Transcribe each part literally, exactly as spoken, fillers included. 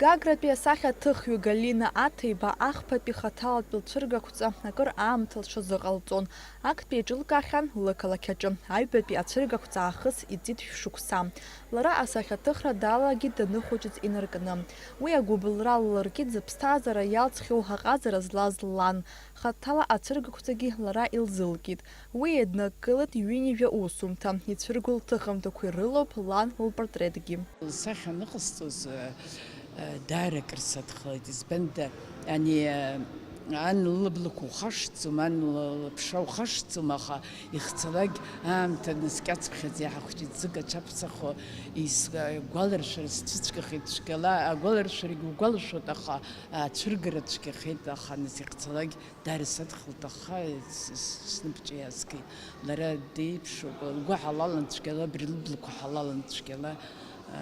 Гагратәи асахьаҭыхҩы Галина Аҭеиба ахԥатәи хаҭалатәи лцәыргақәҵа акыр аамҭа лҽазыҟалҵон. Актәи еиҿылкаахьан лықалақь аҿы, аҩбатәи ацәыргақәҵа аахыс иҵит шәшықәса. Лара асахьаҭыхра далагеит даныхәыҷыз инаркны. Уи агәыбылра ллыркит зыԥсҭазаара иалҵхьоу аҟазара злаз лан. Хаҭала ацәыргақәҵагьы лара илзылкит. Уи еиднакылеит ҩынҩажәа усумҭа, ицәырго лҭыхымҭақәа ирылоуп лан лпортретгьы. Лсахьа аныҟасҵоз, э, э, даара акыр садхалеит, избанда, ани, э, ан лыблақәа ухашҭӡом, ан ла-, лыԥша ухашҭӡом, аха ихцалак аамҭа наскьацԥхьаӡа иаҳа хәҷы ӡык аҽаԥсахо ис-, агәаларшәара сцәыцәгьахеит цәгьала, агәаларшәарагьы угәалашәоит, аха ацәыргара цәгьахеит, аха нас ихцалак Даара садхалт, аха с-, с-, снапҿы иаазгеит. Лара деиԥшуп, лгәы ҳалалын цәгьала, абри лыблақәа ҳалалын цәгьала, аа,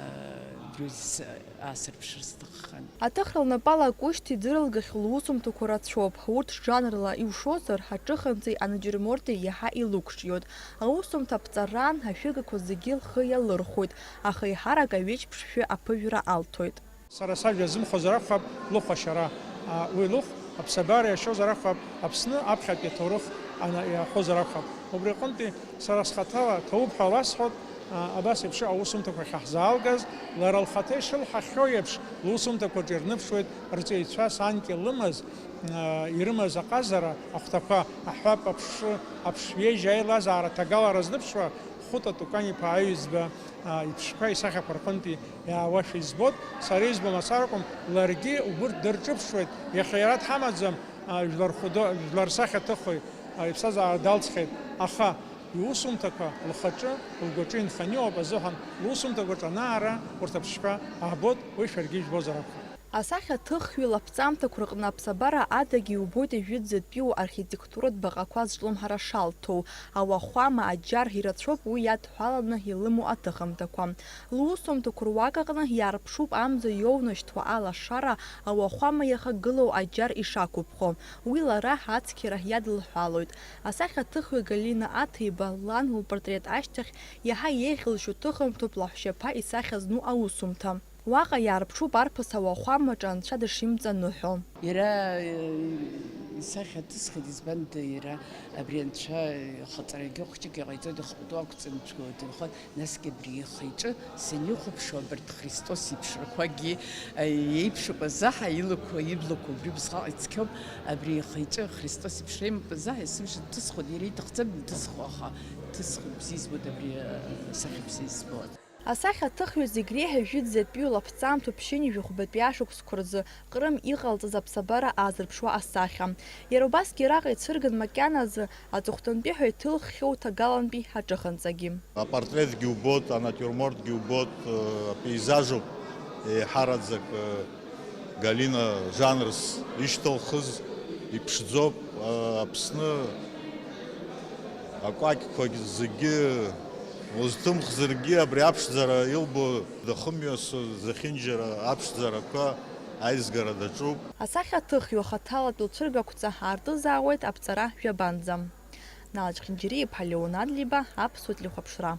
абри с-, аасырԥшыр сҭаххан. Аҭыхра лнапала акушьҭи ӡырылгахь лусумҭақәа рацәоуп. Урҭ жанрла иушозар, аҿыханҵеи анатиурморти иаҳа илықәҿиоит. Аусумҭа аԥҵараан ашәыгақәа зегьы лхы иалырхәоит, аха еиҳарак аҩеиԥшьшәы аԥыжәара алҭоит. Сара сажәа зымхозар акәхап лыхә ашьара, а, уи лыхә аԥсабара иашьозар акәхап Аԥсны аԥхьатәи аҭоурых ана-, иаҳәозар акәхап. Убри аҟынтәи сара схаҭала ҭоуп ҳәа уасҳәоит, а, абас еиԥш аусумҭақәа ахьаҳзаалгаз, лара лхаҭа ишылҳахьоу еиԥш, лусумҭақәаҿы ирныԥшуеит рҵаҩцәа санкьа лымаз, а, ирымаз аҟазара ахәҭақәа, аҳәап, аԥшшәы, аԥшшә ҩежь аилазаара аҭагалара зныԥшуа Хәыта Тукан-иԥа Аҩӡба, а, иԥшқәа исахьақәа рҟынтәи иаауашәа избоит. Сара избо мацара акәым, ларгьы убырҭ дырҿыԥшуеит. Иахьа иара дҳамаӡам, а, жәлар хәыдо, жәлар сахьаҭыхҩы, а, иԥсҭазаара далҵхьеит. Аха иусумҭақәа лхаҿы, лгәаҿы инханы иҟоуп азыҳәан, лусумҭақәаҿ анаара урҭ аԥшқәа аабоит, уи шәаргьы ижәбозар акәхап. Асахьаҭыхҩы лаԥҵамҭақәа рҟны аԥсабара адагьы иубоит ижәытәӡатәиу архитектуратә баҟақәа зҿлымҳара шалҭоу. Ауахәама, аџьар ирацәоуп уи иадҳәаланы илымоу аҭыхымҭақәа. Лусумҭақәа руак аҟны иаарԥшуп амза иоунашьҭуа алашара, ауахәама иахагылоу аџьар ишақәыԥхо. Уи лара ацқьара иадылҳәалоит. Асахьаҭыхҩы Галина Аҭеиба лан лпортрет ашьҭахь иаҳа еиӷьылшьо ҭыхымҭоуп лаҳәшьаԥа исахьа зну аусумҭа. Уаҟа иаарԥшуп арԥыс ауахәамаҿы анцәа дышимҵаныҳәо. Иара, э, исахьа ҭысхит, избанда иара абри анцәа ихаҵарагьы хәҷык иҟаиҵоит, ихатәы ақәҵаны дгылоит, инхоит, насгьы абри ихы-иҿы санихәаԥшуа, абарҭ Христос иԥшрақәагьы, э, еиԥшуп азаҳа, илақәа, иблақәа убри убасҟак ицқьоуп, абри ихы-иҿы Христос иԥшра имоуп азаҳа, есымша дҭысхуеит, иара иҭахӡам дҭысхуа, аха дҭысхуеит, бзиа избоит абри, э, асахьа бзиа избоит. Асахьаҭыхҩы зегь реиҳа ижәытәӡатәиу лаԥҵамҭоу ԥшьынҩажәи хәбатәи ашықәсқәа рзы Ҟрым иҟалҵаз аԥсабара аазырԥшуа асахьа. Иара убасгьы араҟа ицәырган макьаназы аҵыхәтәантәи ҳәа иҭылххьоу ҭагалантәи аҿыханҵагьы. Апортретгьы убоит, анатиурмортгьы убоит, э, апейзажуп еиҳараӡак, э, Галина жанрс ишьҭылхыз, иԥшӡоуп, э, Аԥсны акәакьқәагь зегьы узҭымхзаргьы, абри аԥшӡара илбо дахымҩасуа зехьынџьара аԥшӡарақәа аизгара даҿуп. Асахьаҭыхҩы хаҭалатәи лцәыргақәҵа аартызаауеит аԥҵара жәабанӡа. Нала Чхинџьириа-иԥҳа Леон Адлеиба, Аԥсуа телехәаԥшра.